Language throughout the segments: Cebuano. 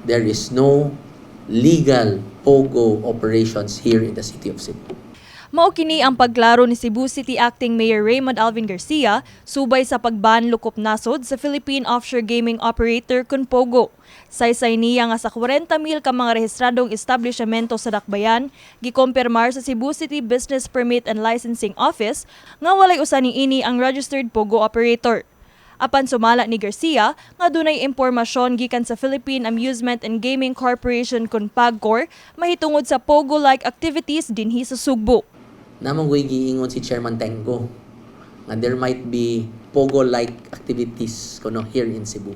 There is no legal POGO operations here in the city of Cebu. Mao kini ang pagklaro ni Cebu City Acting Mayor Raymond Alvin Garcia subay sa pagban lukop nasod sa Philippine Offshore Gaming Operator kun POGO. Saysay niya nga sa 40 mil ka mga rehistradong establishmento sa Dakbayan, gikompirmar sa Cebu City Business Permit and Licensing Office nga walay usa niini ang registered POGO operator. Apan sumala ni Garcia nga dunay impormasyon gikan sa Philippine Amusement and Gaming Corporation kun PAGCOR mahitungod sa POGO-like activities dinhi sa Sugbo. Naa man goy giingon si Chairman Tengo nga there might be POGO-like activities kuno here in Cebu.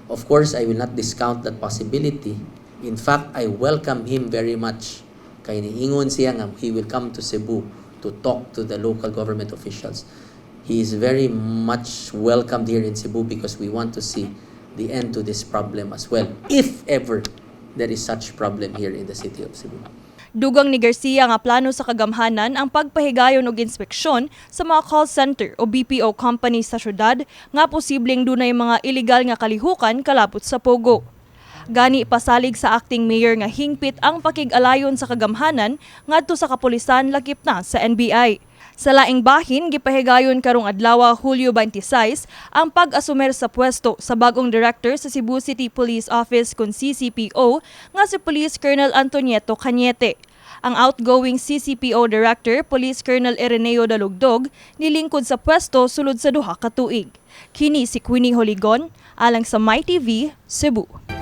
Of course, I will not discount that possibility. In fact, I welcome him very much. Kay niingon siya nga he will come to Cebu to talk to the local government officials. He is very much welcomed here in Cebu because we want to see the end to this problem as well, if ever there is such problem here in the city of Cebu. Dugang ni Garcia nga plano sa kagamhanan ang pagpahigayon og inspeksyon sa mga call center o BPO companies sa syudad nga posibleng dunay mga illegal nga kalihukan kalabot sa POGO. Gani pasalig sa acting mayor nga hingpit ang pakig-alayon sa kagamhanan ngadto sa kapulisan, lakip na sa NBI. Sa laing bahin, gipahigayon karong adlaw, Hulyo 26, ang pag-asumer sa pwesto sa bagong director sa Cebu City Police Office kun CCPO nga si Police Colonel Antonieto Cañete. Ang outgoing CCPO Director, Police Colonel Ireneo Dalugdog, nilingkod sa pwesto sulod sa 2 ka tuig. Kini si Queenie Holigon, alang sa MyTV, Cebu.